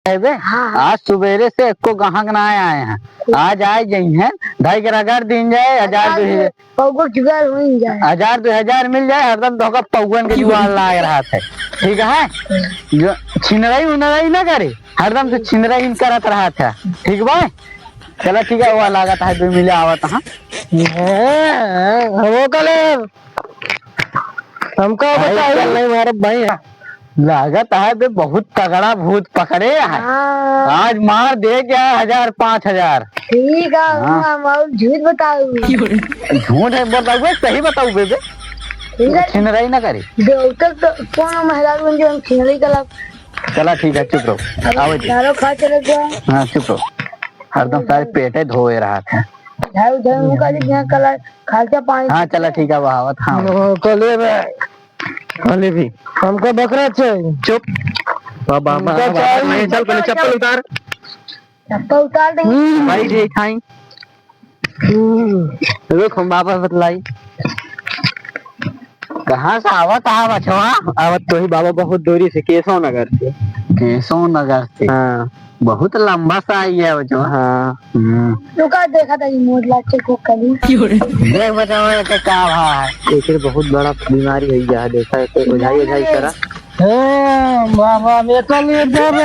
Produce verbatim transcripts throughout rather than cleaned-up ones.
है बे? हाँ, हाँ। आज सुबेरे से एको गाहक ना आए हैं। आज आए जइहैं, धइ के रगड़ दीन जाए, हजार हजार दो हजार। पौगो जुगाड़ हो ही जाए। हजार दो हजार मिल जाए, हरदम तोहका पौगन के जुगाड़ लाग रहत है। ठीक है? जो छिनरई उनरई ना करे, हरदम से छिनरई इन करत रहत है। ठीक बा? चला ठीक है, वह लागत है दो मिले आवत, हाँ। हाँ, हम ओका ले, हमका भाई, बताई। चल नहीं मारब भाई। लागत है बे बहुत तगड़ा भूत पकड़े है। हाँ। आज मार दे क्या हजार पाँच हजार। ठीक है, हाँ। हम, हम झूठ बताऊ। झूठ है बताऊ बे, सही बताऊ बे, बे। ठीक है। छिनरई ना करी। देवतक तो कौन महिला बन जो हम छिनरई कला। चला ठीक है, चुप रहो। अब आवे दे। दारू खा चले गया। हाँ, चुप रहो। हरदम सारे पेटे धोए रहत है। झाड़ू झाड़ू मुका दे, यहाँ कला खर्चा पानी। हाँ, चला ठीक है, वह आवत, हाँ। हाँ, कले बे। कले भी। हमका बकरा चाहिए। चुप। बाबा, हमका बाबा, चाहिए। नहीं, चल, पहले चप्पल उतार। चप्पल उतार दे। हम्म। भाई, ठीक है। हम्म। रुक, हम बाबा बतलाई। कहाँ से आवत है बचवा? आवत तो ही बाबा बहुत दूरी से, केशव नगर से। केशव नगर से? हाँ। बहुत लंबा सा आई है बचवा। हाँ। हम्म। रुका, देखा था, ये मोर लाग के को कली। देख बचवा, ये का भाव है? ये फिर बहुत बड़ा बीमारी हो गया है, देखा है, तो ओझाई, ओझाई करा। ए, बाबा, बेटा ले जा बे।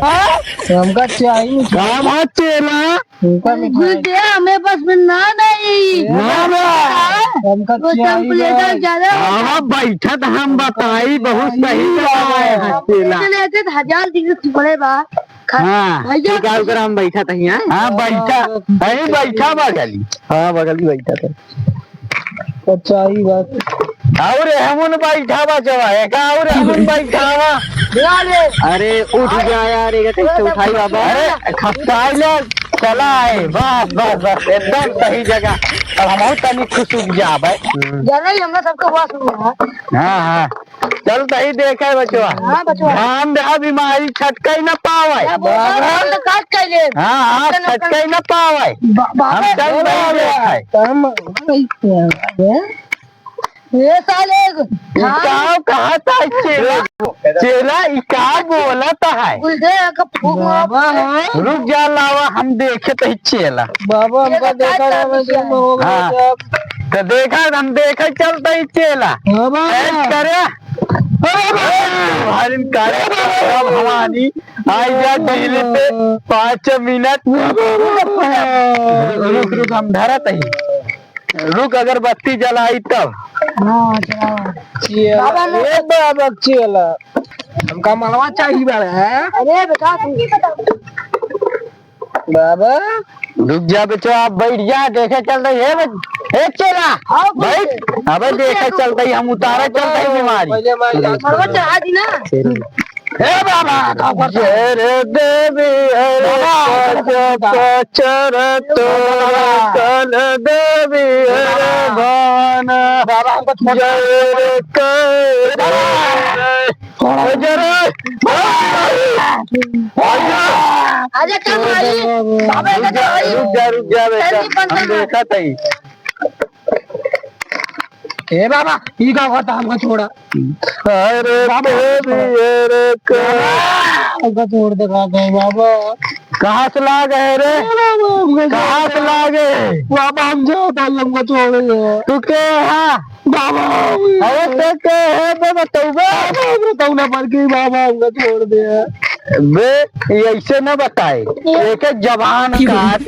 हाँ? हमका चाहिए। का बात चेला? हमका नहीं घुस चाहिए। गया, हमें बस में ना नहीं। ना बे। हमका वो चाहिए। टेम्परेचर ज्यादा हो हाँ, बैठा तो हम बताई, बहुत सही बताए हैं चेला। चले थे, हजार डिग्री से पड़े बा। खा-, हाँ, भैया। ठीक है, ओकरा हम बैठा तही, हाँ? हाँ, बैठा। अरे, बैठा बा खाली। हाँ, बगल में बैठा था। अच्छा, ई बात। और हमन बैठा बा जवा, एक और हमन बैठा बा। बुला ले। अरे, उठ जा यार, ये कैसे उठाई बाबा? अरे, खपकाई ले, चला आए, बस, बस, बस, एकदम सही जगह। अब हम और तनी खुश हो जाबे। जाना ही हमरा सबके हुआ शुरू है। हाँ, हाँ। चल तही देखे बचवा। हाँ, बचवा। ध्यान दे, बीमारी छटकई न पावे। क्या बोल रहा है? हम तो काट कर ले। हाँ, हाँ, इतना छटकई न पावे। बा-, बाबा, हम चल तही बाबा, देखे। हम, ये साले, हाँ। का कहा था चेला? चेला, ई का बोलत है? बोल दे, का फूक मार। बाबा, हाँ। रुक जा, लावा, हम देखे तही चेला। बाबा, हमका चेला देखा काट रहा, मैं काट दिया। हो गया हाँ। जब। तो देखा, हम देखे चलते ही चेला। बाबा। ऐस करे। अरे बाबा। हरिन करे, बाबा। भवानी, आई जा दिल्ली पे पाँच मिनट। बाबा। रुक, रुक, हम धरत ही। रुक, अगरबत्ती जलाई तब। हाँ, जलाओ। चेला। बाबा, ए बाबा, चेला। हमका मलवा चाहिए बा, हैं? अरे बेटा, तुम बाबा। रुक जा बेचो, आप बैठ जा, देखे चल रही है बे-, ए चेला, हाँ, बैठ। बैठ। अबे देखे चल रही, हम उतारे चल रही बीमारी। पहले हमारी मलवा चढ़ा दी ना। हे बाबा, का करता है? जय रे देवी, अरे बाबा, पच, पचर तो बाबा। कल देवी, अरे बाबा। भवान। बाबा, हमको छोड़ जय रे कर। बाबा। जय रे। आजा, चल भाई। बाबा, रुक जा, रुक जा, रुक जा बेटा। जल्दी बंद हम कर। देखा तही। ए बाबा, ई का करता हमको छोड़ा। अरे बाबा, तेरी, अरे का बाबा, हमको छोड़ दे, का कहे बाबा? कहाँ से ला गए रे? ए बाबा, हमको कहाँ छोड़ से दे। ला गए? बाबा, हम जाओ, भाई, हमको छोड़ दे। तू के है? बाबा, अरे ते के है बे, बतौबे? बाबा, हमको तौना पर के बाबा, हमको छोड़ दे। बे, ये ऐसे न बताए। एक एक जबान काट।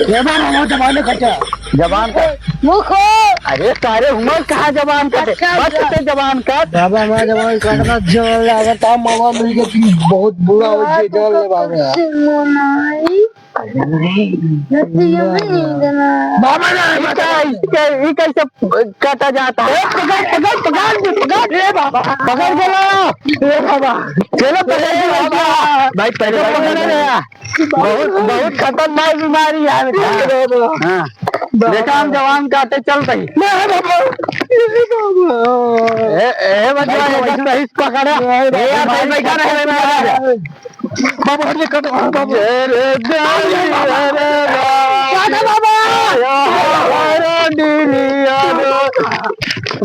ये बार हम जबान काटा। जबान काट। मुँह खोल। अरे सारे उमर कहाँ जबान काटे? अच्छा, बस अच्छा। ते जबान काट। बाबा, हमारा जबान काटना जल लागत है, मामा मिल के बहुत बुरा हो गया, जल ले बाबा। बाबा ना, ई का, ई का, ई कैसे काटा जाता है? ए, पकड़, पकड़, पकड़, पकड़, ए बाबा। पकड़ के लाओ। ए बाबा। चलो, पकड़ के लाओ। भाई, पहले पकड़ के लाओ। बहुत, बहुत खतरनाक बीमारी है बेटा। हाँ। देखा, हम जबान काटे चल रही। नहीं बाबा। ए, ए, बच्चा, बैठो, एकदम बैठो। सही से पकड़ा। नहीं, ए, यार, भाई, बैठा रहे, बैठा रहे। बाबा, हट जा, कट, हाँ, बाबा। अरे, अरे, अरे, बाबा। काटा, बाबा। अरे, डीलिया, अरे।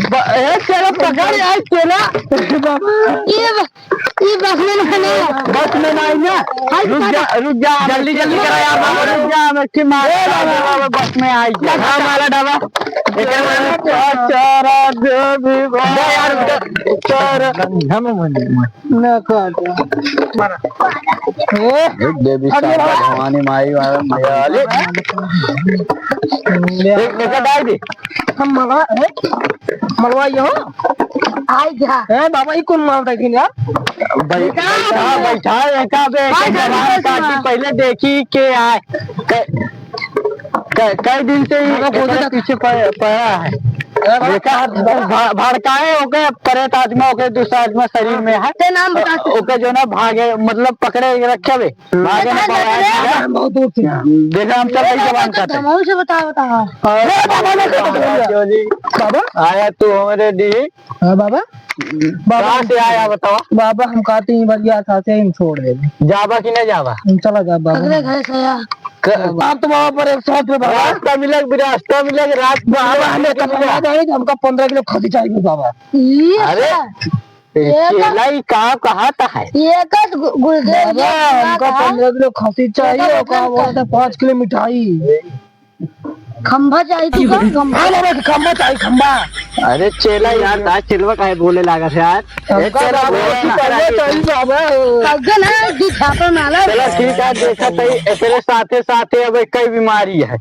ब-, ए, चलो, पकड़, यार, चला। बाबा। ये ब-, बस में ना, ना। बस में ना आई ना। रुक जा, रुक जा, जल्दी, जल्दी करा यार, बाबा, रुक जा, हम एक ठे मार, ए, बाबा। बाबा, बस में आई जा। हाँ, मारा डाबा। एक बार चारा दे भी दे यार, चारा। हम मन ना काट। मारा। ए, देवी अरे शारदा बाबा। भवानी माई वाला मैया वाले। एक, एक डाल दे। हम मलवा, अरे, मलवा ये हो? आई जा। ए, बाबा, ई कौन माल देखिन यार? बैठा, बैठा, बैठा, एका बे, एका जवान काटी, पहले देखी के आए। क-, क-, कई दिन से ही बाबा, बोल एकरे दे। पीछे प-, पड़ा है। ए, बाबा। एका भ-, भड़काए ओके, प्रेत आत्मा ओके, दूसरा आत्मा शरीर में है। ते नाम बता। ओके जो ना भागे, मतलब पकड़े रखे बे। भागे ना पावा है। हम बहुत दूर से। देखा, हम चल रही जवान काटे। धमाऊ से बता, बता। अरे बाबा, ना काटे। बाबा। आया तू हमरे डी। हाँ बाबा। बाबा। कहाँ से आया बतावा? बाबा, हम कहते हैं बलिया था से हम छोड़ दे। जाबा कि नहीं जाबा? हम चला जा बाबा। अगले घर से आया। क-, आप तो बाबा पर एक साथ में बाबा। रास्ता मिलेगा, रास्ता मिलेगा, रात में बाबा, हमें तो बता दे, हमका पन्द्रह किलो खसी चाहिए बाबा। ये अरे, अच्छा। ये का चेला, ई का कहत है? ये का गु-, गुरुदेव, बाबा, ये का हमका कहा? पन्द्रह किलो खसी चाहिए, ये का ओका बोला था पाँच किलो मिठाई। खंभा चाहिए तू का? खंभा। हाँ बाबा, खंभा चाहिए, खंभा। अरे चेला यार, का चेलवा काहे बोले लागत है यार? हमका ए चेला, बाबा, बोले तू ना। खंभा चाहिए बाबा। अग्गे ना, दू झापड़ माला। चला ठीक है, देखा तई, एकरे साथे साथे अब कई बीमारी है।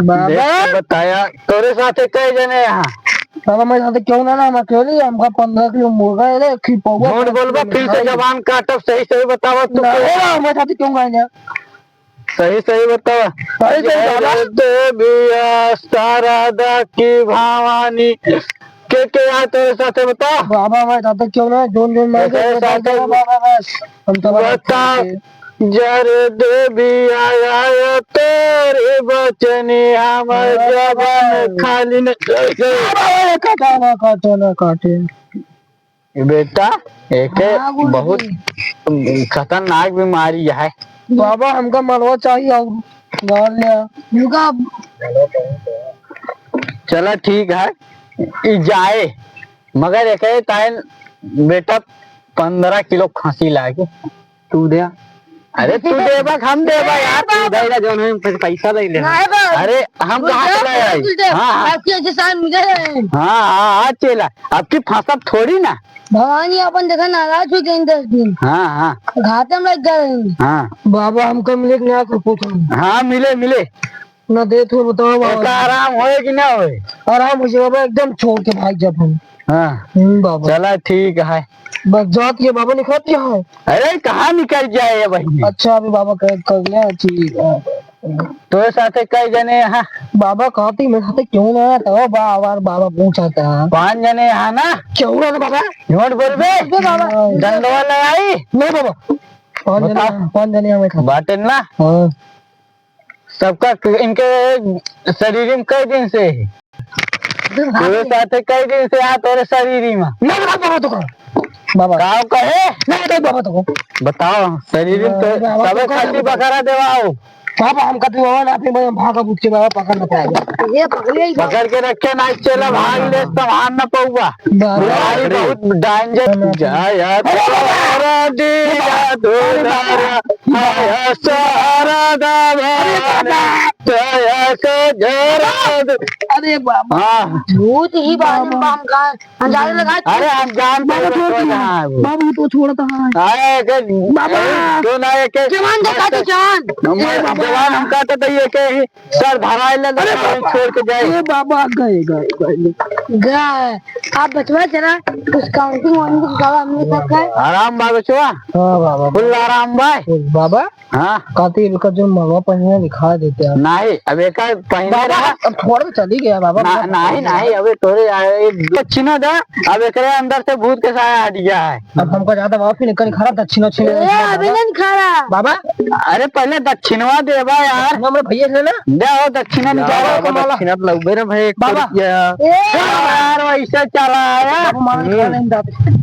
बाबा। देख के बताया, तोरे साथे कई जने यहाँ? बाबा, मेरे साथे क्यों ना, ना, हम अकेले, हमका पन्द्रह किलो मुर्गा है रे, खिपौआ झूठ बोलबा, फिर से जबान काटब, सही सही बतावा तू ना, कई? ए, हमारे साथे क्यों गए ना? सही सही बतावा। सही सही जय बतावा। जय देवी शारदा की भवानी। के के आ तोरे साथे बता? बाबा, हमारे साथे क्यों ना, जोन जोन मार के एकरे साथे बता दो बाबा, बस। हम तो बता। जर देवी आया तोरे बचनी, हमर जबान खाली न। बाबा, ये काटा ना काटे, ना काटे। बेटा, एके हाँ, गुरुजी। बहुत खतरनाक बीमारी है। बाबा, हमका मलवा चाहिए और गाल लिया। रुका। चला ठीक है, ई जाए, मगर एके ताइन बेटा पन्द्रह किलो खसी लागे। तू दे। अरे तू देबा कि हम देबा यार? तू दे ना, जौन है, पैसा ले ले। नहीं बा। अरे हम कहाँ से ले आई? हाँ, हाँ। आपकी वजह से हम मिले हैं। हाँ, हाँ, हाँ, चेला। आपकी फंसब थोड़ी ना। भवानी अपन देखा नाराज हो गई दस दिन। हाँ, हाँ। घाटे में लग गए। हाँ। बाबा हमका मिले कि ना कुछ पूछो। हाँ, मिले, मिले। ना दे तो बताओ बाबा। एका आराम होए कि ना होए? आराम हो जाए बाबा, एकदम छोड़ के भाग जाब हम। हाँ। हम्म, बाबा। चला ठीक है। बस जात के बाबा निकलत क्या है? अरे कहाँ निकल जाए ये बहिनी? अच्छा, अभी बाबा कह, कह गया, ठीक है। तोरे साथे कई जने यहाँ? बाबा कहती मेरे साथे क्यों ना है? तो बार बार बाबा पूछा था। पाँच जने यहाँ ना? क्यों ना बाबा? झूठ बोलबे? बोलबे बाबा। डंडवा लगाई? नहीं बाबा। पाँच जने, बता। पाँच जने हमें खाते। बाटे ना? हाँ। सबका क-, इनके शरीर में कई दिन से है? तोरे साथे कई दिन से आ तोरे शरीर में? ना, ना, बाबा तो का। बाबा। का कहे? ना, ना, बाबा तो का। बताओ, शरीर में ना, तो बाबा सबे तो का। खाली बकरा देवाओ। बाबा, हम कभी बाबा ना, अपने भागा बुझ के बाबा पकड़ ना पाएगा। ये पकड़ ले, पकड़ के रखे ना, चला भाग ले, संभाल ना पाऊगा। बाबा। बीमारी बहुत danger। जा यार, अरे बाबा। सारा दिया दुलारा, आया सारा दावा, अरे बाबा। तया का जरा दे। अरे बाबा। हाँ। भूत ही बाजू बाबा। बा हम कहाँ? अंदाजा लगा। अरे हम जानते बाबा हैं छोड़ तो दिया। कहाँ है वो। बाबा वो तो छोड़ता है। अरे के बाबा। ए, जो ना एक जवान देखा तो जवान। हम ए बाबा। जवान हम कहते तो ये के ही सर धराए ले, अरे बाबा। छोड़ के जाए। ए बाबा, गए, गए, गए। गए। आप बचवा जरा कुछ counting वाउंटिंग करावा हमने सब का। आराम बा बचवा? हाँ बाबा। फुल आराम बा? बाबा? हाँ। काती इनका जो मलवा पहिने दिखा देते हैं। नहीं, अब एक पहिने बाबा, रहा। अब थोड़ा तो चली गया बाबा, ना, बाबा। नहीं, नहीं, अबे तोरे आए, दक्षिणा दा, अब एकरे अंदर से भूत के साया हट गया है। अब हमका ज्यादा माफ ही नहीं करी, खा रहा दक्षिणा छीने ए, नहीं अभी बाबा। नहीं खा रहा। बाबा। अरे पहले दक्षिणवा देबा यार। दक्षिणा मेरे भैया से लेना। दे आओ दक्षिणा निकालो। बाबा, दक्षिणा तो लउबे रे भाई, एक बाबा। रुपया। ए। यार वैसे चला आया। बाबा, मार खा हम्म। नहीं जाते।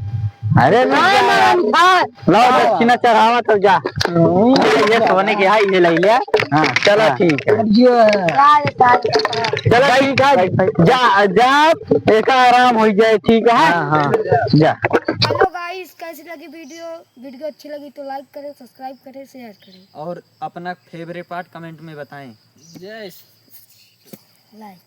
अरे नहीं, नहीं, नहीं, नहीं, खा। लो, हाँ। दक्षिणा चढ़ावा तब जा। हम्म। ये सोने के है, ये ले ले। हाँ, चलो हाँ। ठीक है। अब जो है। चलो ठीक है, जा, जा, एका आराम हो जाए, ठीक है? हाँ, हाँ। जा। Hello guys, कैसी लगी वीडियो? वीडियो अच्छी लगी तो लाइक करें, सब्सक्राइब करें, शेयर करें। और अपना फेवरेट पार्ट कमेंट में बताएं। जय। लाइक।